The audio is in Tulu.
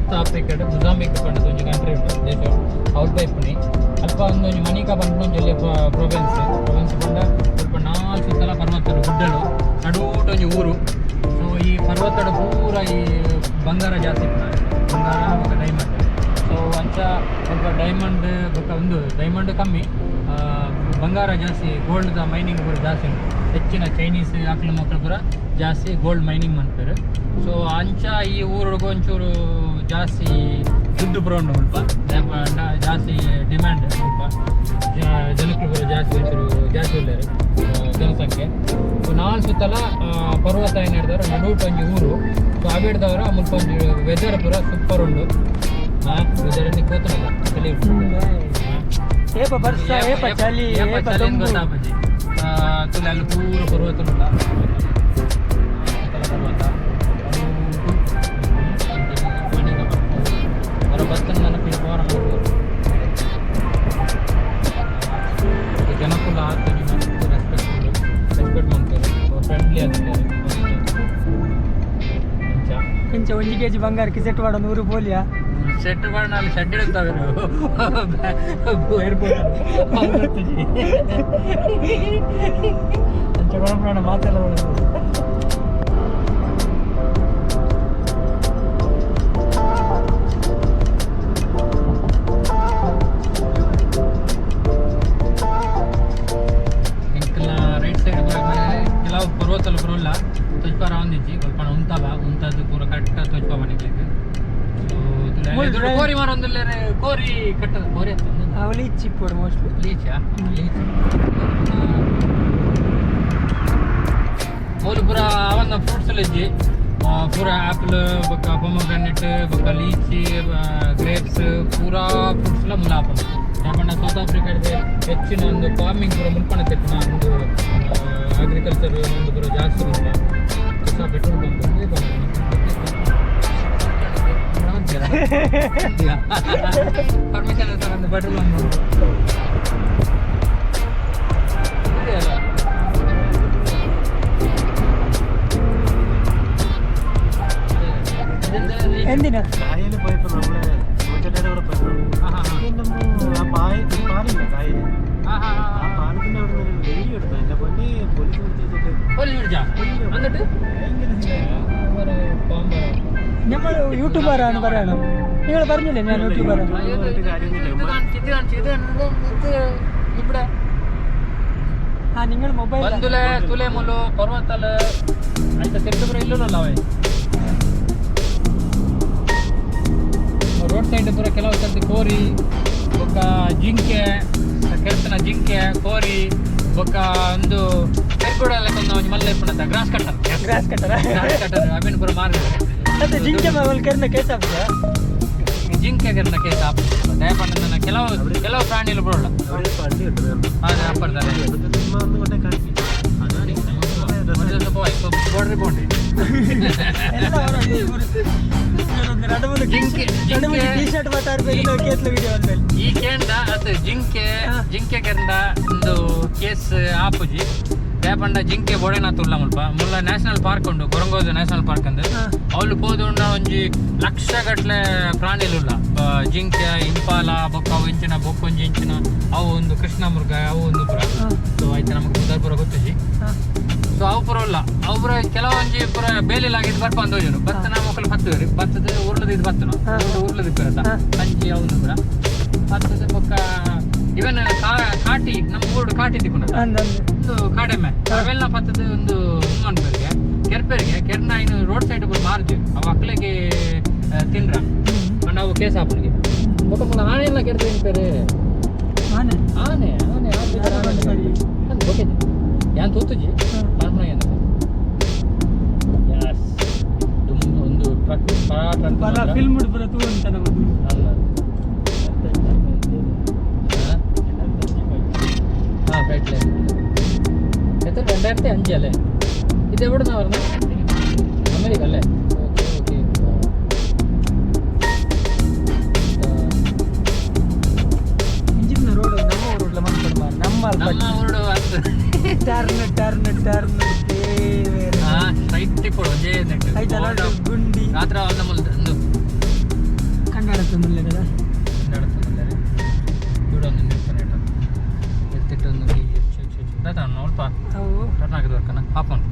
ಸೌತ್ ಆಫ್ರಿಕಾಡ್ ಮೊಜಾಂಬಿಕ್ ಪಂಡದ ಒಂಜಿ ಕಂಟ್ರಿ ಉಂಡು, ದೇಶ. ಅಲ್ಪ ಇಪ್ಪುನಿ. ಅಲ್ಪ ಒಂದೊಂಜಿ ಮನಿಕಾ ಪನ್ಪುನ ಒಂಜಿ ಎಲ್ಯ ಪ್ರೊವಿನ್ಸ್. ಪ್ರೊವಿನ್ಸ್ ಪಂಡ ಸ್ವಲ್ಪ ನಾಲ್ ಸುತ್ತಲ ಪರ್ವತಲು, ಗುಡ್ಡಲು, ನಡುಟು ಒಂಜಿ ಊರು. ಸೊ ಈ ಪರ್ವತಡು ಪೂರ ಈ ಬಂಗಾರ ಜಾಸ್ತಿ ಇಪ್ಪುನ, ಬಂಗಾರ ಬೊಕ್ಕ ಡೈಮಂಡ್. ಸೊ ಅಂಚ ಸ್ವಲ್ಪ ಡೈಮಂಡ್ ಬೊಕ್ಕ ಒಂದು ಡೈಮಂಡ್ ಕಮ್ಮಿ, ಬಂಗಾರ ಜಾಸ್ತಿ. ಗೋಲ್ಡ್ದ ಮೈನಿಂಗ್ ಪೂರ ಜಾಸ್ತಿ ಉಂಟು. ಹೆಚ್ಚಿನ ಚೈನೀಸ್ ಅಕ್ಲು ಮಕ್ಕಳು ಪೂರ ಜಾಸ್ತಿ ಗೋಲ್ಡ್ ಮೈನಿಂಗ್ ಮನ್ಪೆರ್. ಸೊ ಅಂಚ ಈ ಊರುಗು ಒಂಚೂರು ಜಾಸ್ತಿ ದುಡ್ಡು ಪೂರ ಉಂಡು ಮುಲ್ಪ. ದಾಯೆ ಪಂಡ ಜಾಸ್ತಿ ಡಿಮ್ಯಾಂಡ್ ಮುಲ್ಪ. ಜನಕ್ಕಲು ಪೂರ ಜಾಸ್ತಿ, ಒಂಚೂರು ಜಾಸ್ತಿ ಉಲ್ಲೆರ್ ಜನಸಂಖ್ಯೆ. ಸೊ ನಾಲ್ ಸುತ್ತಲ ಪರ್ವತ ಏನು ಹಿಡಿದವರು, ನಡುಟು ಒಂಜಿ ಊರು. ಸೊ ಅವಿಡ್ದವರ ಮುಲ್ಪ ಒಂಜಿ ವೆದರ್ ಪೂರ ಸೂಪರ್ ಉಂಡು. ವೆದರ್ ಕೂತನಲ್ಲ, ಚಳಿ ಉಂಡು. ಏಪ ಬರ್ಸ, ಏಪ ಚಳಿ, ಏಪ ಏಪ ಚಳಿ ದೊಂಬು. ಗೊತ್ತಾಪುಜಿ. ತುಲೆ ಅಲ್ಲಿ ಪೂರ ಪರ್ವತ ಉಂಡ, ಸುತ್ತಲ ಪರ್ವತ. ಹೊರ ಬತ್ತನ ನೆನಪಿನ ಪೋರ. ಜನಕ್ಕುಲ ಆತ ಮಸ್ತ್ ರೆಸ್ಪೆಕ್ಟ್ ರೆಸ್ಪೆಕ್ಟ್ ಮಾಡ್ತಾರೆ, ಫ್ರೆಂಡ್ಲಿ ಆದಿದ್ದಾರೆ ಅಂಚ. ಇಂಚ 1 ಕೆಜಿ ಬಂಗಾರ ಕಿಸೆಟ್ ವಾಡ 100 ಪೋಲಿಯಾ. ಸೆಟ್ ಮಾಡಿ ಅಲ್ಲಿ ಶೆಡ್ ಇಡ್ತಾವೆ ಏರ್ಪೋರ್ಟ್. ಅಂಚ ಕೊಡಪ್ಪ ಮಾತೆಲ್ಲ ಒಳ್ಳೆದು. ಎಂಕಲ್ನ ರೈಟ್ ಸೈಡ್ ಕೆಲವು ಪರ್ವತಲು ಬರೋಲ್ಲ, ತೊಜ್ಪಾರ ಒಂದಿಜ್ಜಿ. ಸ್ವಲ್ಪ ಉಂತಾವ, ಉಂತದ್ದು ಪೂರ ಕರೆಕ್ಟ್ ತೊಜ್ಪ ಮನೆಗಳಿಗೆ. ಮುಲ್ ಕೋರಿ ಮಾರ ಒಂದುಲ್ಲೇರೆ, ಕೋರಿ ಕಟ್ಟದ, ಕೋರಿ ಅಂತ ಒಂದು. ಅವು ಲೀಚ್ ಇಪ್ಪೊಡು ಮೋಸ್ಟ್ಲಿ. ಲೀಚಾ? ಲೀಚ್. ಮೂಲು ಪೂರ ಅವನ್ನ ಫ್ರೂಟ್ಸ್ ಇಜ್ಜಿ. ಪೂರ ಆಪಲ್ ಬೊಕ್ಕ ಪೊಮೊಗ್ರಾನೆಟ್ ಬೊಕ್ಕ ಲೀಚಿ, ಗ್ರೇಪ್ಸ್, ಪೂರಾ ಫ್ರೂಟ್ಸ್ ಎಲ್ಲ ಮುಲ ಆಪುಂಡು. ಯಾಪಂಡ ಸೌತ್ ಆಫ್ರಿಕಾದ ಹೆಚ್ಚಿನ ಒಂದು ಫಾರ್ಮಿಂಗ್ ಪೂರ ಮುಲ್ಪಣ ತೆಪ್ಪುನ ಒಂದು ಅಗ್ರಿಕಲ್ಚರ್ ಒಂದು ಪೂರ ಜಾಸ್ತಿ ಮುಲ್ಪ. ಹೊಸ ಪೆಟ್ರೋಲ್ ಬಂಕ್. ಪರ್ಮಿಷನ್ ಒಂದು ಪೆಟ್ರೋಲ್ ಬಂಕ್ ಇದೆಯಲ್ಲ. ಎಂದಿನ കായലിൽ പോയപ്പോ നമ്മള് പൂച്ചേട്ടയുടെ കൂടെ പോയപ്പോ പിന്നെ ആ പായ ഒരു പാലില്ല കായല്, ആ പാലത്തിന്റെ അവിടെ നിന്ന് ഒരു വീഡിയോ എടുത്തു. എന്റെ പൊന്നെ, പോലീസ് പിടിച്ച് വെച്ചിട്ട്. പോലീസ് പിടിച്ചാ? എന്നിട്ട് ഭയങ്കര സീനായിരുന്നു. നമ്മൾ യൂട്യൂബറാണ് പറയണം. നിങ്ങൾ പറഞ്ഞില്ലേ ഞാൻ യൂട്യൂബറാണ്. ഇത് ഇവിടെ ആ, നിങ്ങൾ മൊബൈൽ ಬಂದುಲೆ ತುಲೆ ಮುಲು ಪರ್ವತಲ ಆಯ್ತಾ. ತಿರುಪುರ ಇಲ್ಲಲ್ಲ ಅವೇ ರೋಡ್ ಸೈಡ್ ಪೂರ ಕೆಲವು ಸರ್ತಿ ಕೋರಿ ಬೊಕ್ಕ ಜಿಂಕೆ ಕೆರ್ತನ, ಜಿಂಕೆ, ಕೋರಿ ಬೊಕ್ಕ ಒಂದು ಕೆರ್ಪುಡ ಲೆಕ್ಕ ಒಂಜಿ ಮಲ್ಲ ಇಪ್ಪುನತ, grass cutter. Grass cutter. Grass cutter ಅವೇನು ಪೂರ ಮಾರ್ತಾರೆ. ಮತ್ತೆ ಜಿಂಕೆ ಮೊಬೈಲ್ ಕೆರ್ನ ಕೇಸ್ ಆಗ್ತದೆ. ಜಿಂಕೆ ಕೆರ್ನ ಕೇಸ್ ಆಪುಂಡು. ದಯಪಂಡ ಕೆಲವು ಕೆಲವು ಪ್ರಾಣಿಲು ಬರೋಲ್ಲ. അവിടെ ഒരു പള്ളി ഉണ്ട്, ഇത് കണ്ടോ? ಅದೇ ಅಪ್ಪರ್ತಾರೆ. അതൊക്കെ ചുമ്മാ ഒന്ന് കൊണ്ടേ കാണിക്കും. ಬೋರ್ಡ್ರಿ ಬೋಂಡಿ. ಎಲ್ಲ ಜಿಂಕೆ ಜಿಂಕೆ. ಟಿ ಶರ್ಟ್ ಮಾತಾಡ್ಬೇಕು, ಕೇಸ್ಲ ವಿಡಿಯೋ ಅಂದ್ಮೇಲೆ. ಈ ಕೇಂಡ ಅದು ಜಿಂಕೆ. ಜಿಂಕೆ ಕೆಂಡ ಒಂದು ಕೇಸ್ ಆಪುಜಿ. ದಾಯಪಂಡ ಜಿಂಕೆ ಬೋಡೆನ ತುಲ್ಲ ಮುಲ್ಪ. ಮುಲ್ಲ ನ್ಯಾಷನಲ್ ಪಾರ್ಕ್ ಉಂಡು, ಕೊರಂಗೋಜು ನ್ಯಾಷನಲ್ ಪಾರ್ಕ್ ಅಂದ್. ಅವ್ಲು ಪೋದುಂಡ ಒಂಜಿ ಲಕ್ಷ ಗಟ್ಲೆ ಪ್ರಾಣಿಲುಲ್ಲ. ಜಿಂಕೆ, ಇಂಪಾಲ, ಬೊಕ್ಕ ಅವು ಇಂಚಿನ ಬೊಕ್ಕೊಂಜಿ ಇಂಚಿನ ಅವು ಒಂದು ಕೃಷ್ಣ ಮೃಗ, ಅವು ಒಂದು ಪುರ. ಸೊ ಆಯ್ತು, ನಮಗೆ ಪುದರ್ ಪೂರ ಗೊತ್ತಿಜಿ. ಸೊ ಅವು ಪೂರ ಉಲ್ಲ. ಅವು ಪೂರ ಕೆಲವೊಂಜಿ ಪೂರ ಬೇಲಿಲಾಗಿದ್ದು ಬರ್ಪ ಅಂದ ಹೋಜನು ಬತ್ತ ನಮ್ಮ ಮಕ್ಕಳು ಬತ್ತುವರು ಬತ್ತದ ಉರ್ಲದ ಇದು ಬತ್ತನು ಉರ್ಲದ ಇಪ್ಪರತ್ತ ಅಂಚಿ ಅವನು ಪೂರ ಬತ್ತದ. ಬೊಕ್ಕ ಇವನ್ ಕಾಟಿ, ನಮ್ಮ ಊರು ಕಾಟಿ ತಿಕ್ಕೊಂಡ ಅಂದ್ ಅಂದ್. ಒಂದು ಕಾಡೆಮ್ಮೆ ಅವೆಲ್ಲ ಪತ್ತದ ಒಂದು ಮನ್ಪರಿಗೆ ಕೆರ್ಪೆರಿಗೆ ಕೆರ್ನ ಇನ್ನು ರೋಡ್ ಸೈಡ್ ಪೂರ ಮಾರ್ಜು. ಅವು ಅಕ್ಲೆಗೆ ತಿನ್ರ ನಾವು ಕೇಸ್ ಆಪನಿಗೆ. ಬೊಕ್ಕ ಮುಲ್ಲ ಆನೆ ಎಲ್ಲ ಕೆರ್ತ ತಿನ್ಪೇರು. ಆನೆ? ಆನೆ, ಆನೆ. ಆನೆ ಬೊಕ್ಕೆ ಯಾನ್ ತೂತುಜಿ ಪನ್ಪುನ. ಯಸ್, ಒಂದು ಟ್ರಕ್ ಟ್ರಕ್. ಪರ ಫಿಲ್ಮ್ ಪೂರ ತೂ ಅಂತ ನಮ್ಮದು. ಅಲ್ಲ, ആ ഫ്ലൈറ്റ് ലൈൻ എത്ര? 2005 അല്ലേ? ഇത് എവിടെ നിന്നാണ് പറഞ്ഞത്? അമേരിക്ക അല്ലേ? Okay okay. ಇಂಚಿನ ರೋಡ್ ನಮ್ಮ ರೋಡ್ಲ ಮನ್ಪೊಡು ನಮ್ಮ. ನಮ್ಮ ಊರುಡು ಅಂತ. Turn turn turn. ಆ ಸ್ಟ್ರೈಟ್ ಇಪ್ಪೊಡು ಒಂಜೇ ನೆಟ್. ಐತಲ್ಲ ಗುಂಡಿ. ರಾತ್ರಿ ಒಂದು ಒಂದು ನಡತೊಂದುಲ್ಲೆರ್. ನಡತೊಂದುಲ್ಲೆರ್. ಇಡೊಂದು ನಿಲ್ಪನೇಟ ಎತ್ತಿಟ್ಟೊಂದು. ದಾದ ಅಲ್ಪ ಅವು ಟರ್ನ್ ಹಾಕಿದ ವರ್ಕನ ಆಪುಂಡು.